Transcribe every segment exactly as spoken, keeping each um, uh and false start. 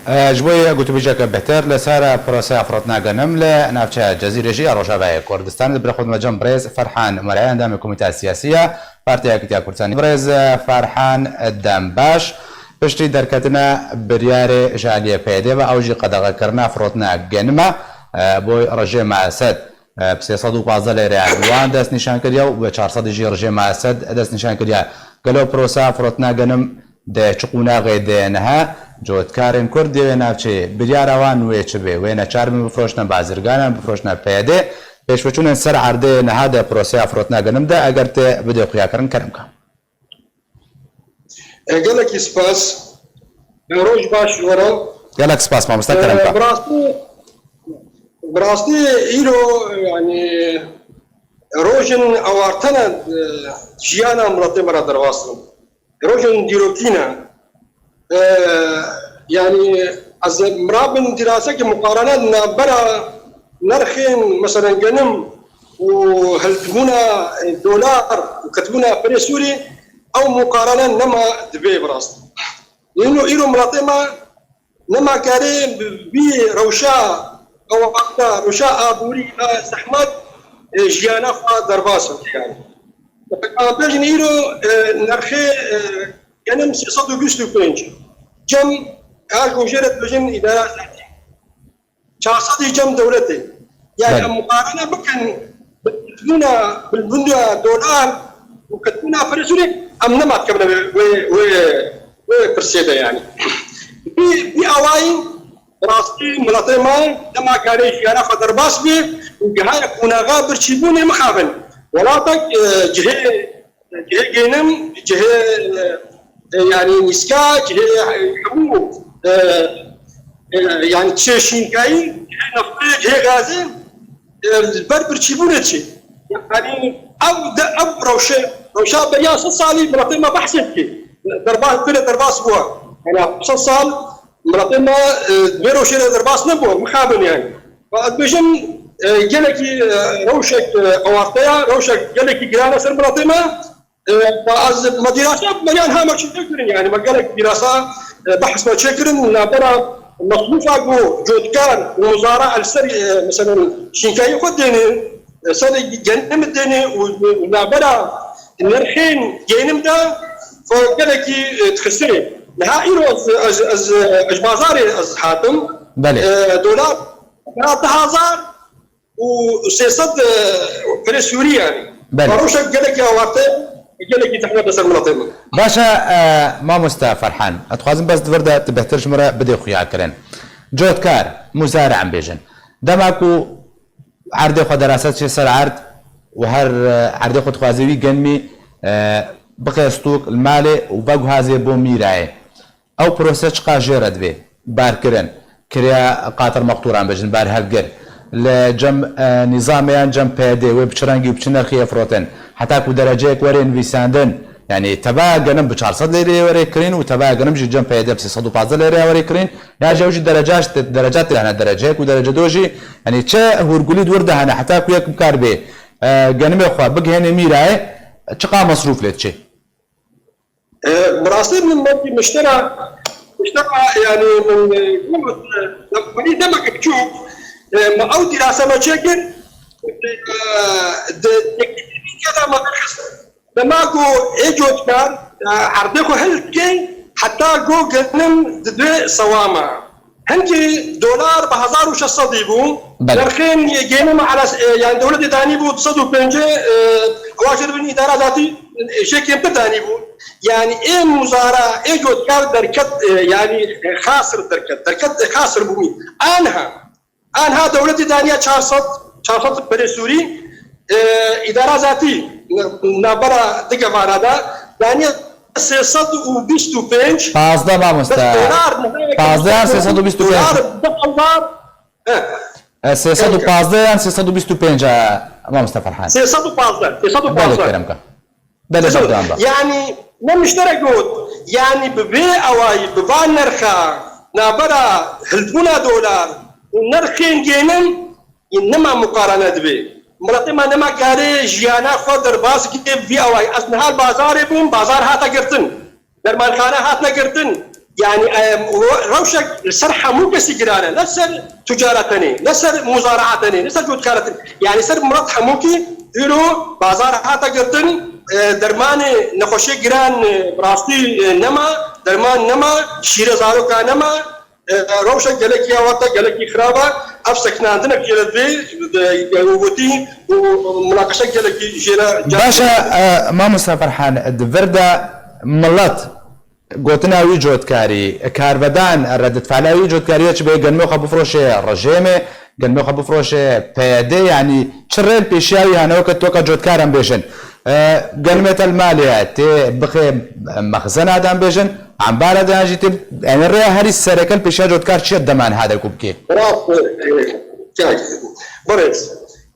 E, ji bo yê gotûbêjeke bêhtir li ser proseya firotina genim li navçeya Cezîrê jî ya Rojavayê Kurdistanê, di ber xwe de me cem birêz Ferhan Merayan, endamê Komîteya Siyasî ya Partiya Yekîtiya Kurdistanê. Birêz Ferhan, dem baş. Piştî derketina biryarê ji aliyê P Y D ve, ew jî qedexekirina firotina genim e, e, bo rejîma Esed. E, bi sê sed û pazdeh lêre wan dest nîşan kiriye û bi çar sed jî rejîma Esed dest nîşan kiriye. Gelo proseya firotina genim di çi qonaxê de niha? Cotkarên Kurd yê wê navçeyê, biryara wan wê çi be? Wê neçar bin bifiroşne bazirganan, bifiroşne P Y D? Pêşveçûnên ser erdê niha de proseya firotina genim de, eger tê bidê xuyakirin, kerem ke. E, gelekî spas. E, roj baş ji we re. Gelek spas mamoste, kerem ke. E, bi rastî, bi rastî îro, yanî, rojên awarte ne, e, jiyana miletê me re derbas in. Rojên dîrokî ne. E, yanî, ez mirabin dîrasekî muqarene navbera nirxên, meselen, genim û hildibûna, e, dolar û ketibûna perê Sûrî, ew muqarene nema dibe bi rast. Îro, îro miletê me nema karê bi vî rewşa, ew wexta rewşa aborî a zehmet, e, jiyana xwe derbas bike yani. Em bêjin îro, e, nirxê, e, genim sê sed û bîst û pênc. Cem, her ku jê re dibêjin îdara zatî. Çar sed cem dewletê. Yani Belê. Em muqarene bikin bi ketbûna, bi bûna dolar û ketbûna perê Sûrî, em nema dikevine wê, wê, wê, wê pirsê de yani. Bi, bi awayî rastî miletê me nema karê jiyana xwe derbas bê û gihaye qonaxa birçîbûnê mixabin. Welatek, e, cihê Cihê genim, cihê, e, e, yani nîska, cihê, e, hemû, e, e, yani çê şînkayî, cihê neftê, cihê gazê, e, li ber birçîbûnê diçe. Yani ev de, ev rewşe, rewşa beriya sed salî miletê me behsê dike. Derbas, bire derbas bû. Yani sed sal miletê me, e, vê rewşê de derbas nebû, mixabin yani. Ve ez dibêjim, e, gelekî, e, rewşek, e, awarte ya, rewşek gelekî giran e ser miletê me. E, ve ez, me dîrasa, me yan ha me çêkirin, yani me gelek dîrasa, e, behs me çêkirin, navbera mesrûfa ku cotkar û muzara el ser, e, mesela şînkayî xwe dêne, e, ser genim dêne û, û navbera nirxên genim de, e, gelekî, e, dixisirê. Niha îro ez, ez, ez, ez bazarê ez hatim. Belê. E, dolar, niha du hazar û sê sed, e, perê Sûrî yani. Belê. Rewşek gelekî awarte, gelekî zehmet li ser miletê min. Baş e, e, mamoste Ferhan, ez dixwazim bes di vir de tu bêhtir ji min re bidê xuyakirin. Cotkar, muzare em bêjin. Dema ku erdê xwe derase diçe ser erd û her, e, erdê xwe dixwaze wî genmî, e, bixe stûk li malê û veguhazê bo mîrayê. Ew prose çiqas jê re divê? Barkirin, kiriya qatir maqtûran bêjin, barhevgir. Li cem, e, nîzamê yan cem P Y D wê bi çi rengî û bi çi nirxî yê firotin? Heta ku dereceyek were nivîsandin, yanî tevaya genim bi çar sed lêreyê were kirin û tevaya genim jî cem P Y D bi sê sed û pazdeh lêreyê were kirin, ya jî ew jî dereca, dereca tê hene, dereceyek û derece do jî, yanî çi hûrgulî di wir de hene, heta ku yek bikar bê, e, genimê xwe bigihêne mîrayê, çiqa mesrûf lê diçe? E, bi rastî min belkî miştera, miştera, yani min, e, got, e, min demek biçûk, e, me ew dîrasa me çêkir, e, di teknîkê de me derxist. Dema ku ê cotkar, e, erdê xwe hildike, heta ku genim dibe sewama. Hinkî dolar bi hezar û şeş sedî bû. Belê. Nirxên genim ala, e, yani dewletê danî bû du sed û pêncî, e, ewa jê dibin îdara zatî, e, jê kêmtir danî bû. Yani ê muzara, ê cotkar derket, e, yani, e, xasir derket. Derket, e, xasir bû. Anha, anha dewletê daniya çar sed, çar sed perê Sûrî, e, îdara zatî, navbera digevana da, daniya sê sed û bîst û pênc. Pazdeh mamoste. Bes dolar niha Pazdeh yan sê sed û bîst û pênc? Dolar bi hezar. He. E, sê sed û pazdeh yan sê sed û bîst û pênc, e, mamoste Ferhan? Sê sed û pazdeh, sê sed û pazdeh. Belê, kerem ke. Belê, berdewam be. Yani ne mişterek got, yani bi vê awayî, bi van nirxa, navbera hildbûna dolar û nirxên genim, Yê nema muqarene dibe. Miletê me nema karê jiyana xwe derbas bike vî awayî. Ez niha li bazarê bûm, bazar hate girtin. Dermanxane hatine girtin. Yani, e, ro-, rewşek li ser hemû kesî giran e. Ne ser tucara tenê, ne ser muzara'a tenê, ne ser cotkara tenê. Yani ser milet hemûkî îro bazar hate girtin, e, dermanê nexweşê giran, e, bi rastî, e, nema, derman nema, şîre zaroka nema, e, rewşek gelekî ya wata gelekî xirab e. Ev sekinandinek jê re divê, e, û gotî û munaqeşe gelekî jê re. Baş e, e, mamosta Ferhan, di vir de milet gotina wî cotkarî, karvedan, redetfala wî cotkarî ye çi bê, gelmê xwe bifroşe rejêmê, gelmê xwe bifroşe P Y D, yanî çi rê li pêşiya wî hene weke toka cotkar em bêjin. E, gelmê te li malê ye, tê bixê mexzena de em bêjin, embara de yan jî tê, yanî rêya herî sereke li pêşiya cotkar çi ye dema niha de ku bikê? Rast, e, kak, birêz.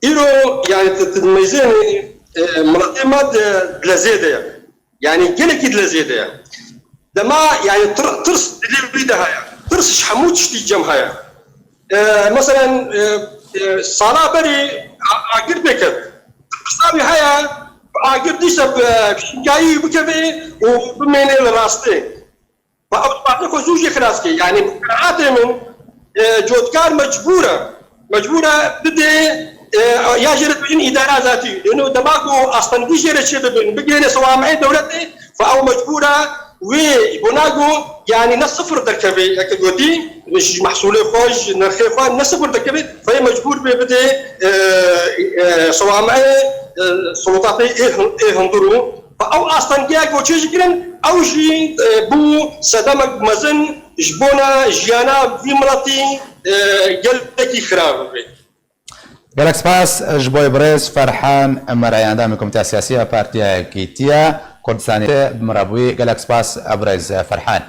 Îro, yani, tu, tu meyzênê, e, miletê me di, dilezê de ye. Yani gelekî dilezê de ye. Dema, yani, tir-, tirs dilê wî de heye. Tirs ji hemû tiştî cem heye. E, meselen, e, e, sala berê a-, agir pê ket. Tirsa wî heye, agir dîse bi şinkayî wî bikeve û bimêne li rastê. Ve ew dixwaze xwe zû jê xilas ke. Yani bi qenaatê min, e, cotkar mecbûr e. Mecbûr e bidê, e, ya jê re dibêjin îdara zatî. Lêno dema ku astengî jê re çêbibin, bigihêne sewameyê dewletê, ve ew mecbûr e wê ji bona ku, yani ne sifir derkeve, yeke gotî, ji mehsûlê xwe, ji nirxê xwe ne sifir derkeve, ve yê mecbûr bê bidê, e, e, sewameyê, e, sulutatê ê hin-, ê hundir û Ew astengiya ku çêdikirin, ew jî, e, bû sedemek mezin ji bona jiyana vî miletî, e, gelekî xirab bibe. Gelek spas ji bo birêz Ferhan Mera, endamê Komîteya Siyasî ya Partiya Yekîtiya Kurdistanê, bi min re bûyî. Gelek spas birêz Ferhan.